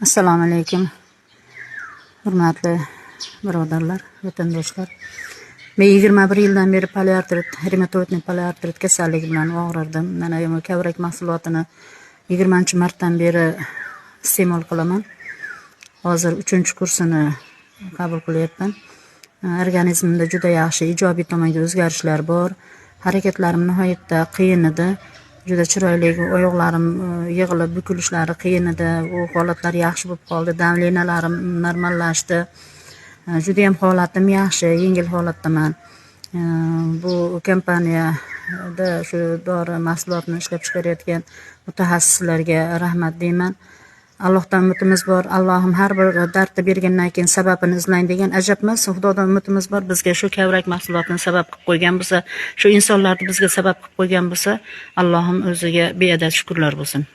Assalomu alaykum, hurmatli birodarlar, vatandoshlar. Men 21 yildan beri poliartrit, ревматоидный poliartrit kasalligi bilan og'rirdim. Mana bu Kavrak mahsulotini 20-martdan beri iste'mol qilaman. Hozir uchinchi kursini qabul qilyapman. Organizmimda juda yaxshi, ijobiy tomonga o'zgarishlar bor. Harakatlarim nihoyatda qiyin edi. Juda chiroyli oyoqlarim yig'ilib bukilishlari qiyin edi. U holatlar yaxshi bo'lib qoldi. Давления larim normallashdi. Judayam holatim yaxshi, yengil holatdaman. Bu kompaniyada shu dori mahsulotini ishlab chiqarayotgan mutaxassislarga rahmat deyman. Allohdan umidimiz bor. Allohim har bir dardni bergandan keyin sababini izlang degan, ajab emas. Xudodan umidimiz bor. Bizga shu Kavrak mahsulotini sabab qilib qo'ygan bo'lsa, shu insonlarni bizga sabab qilib qo'ygan bo'lsa, Allohim o'ziga beadad shukrlar bo'lsin.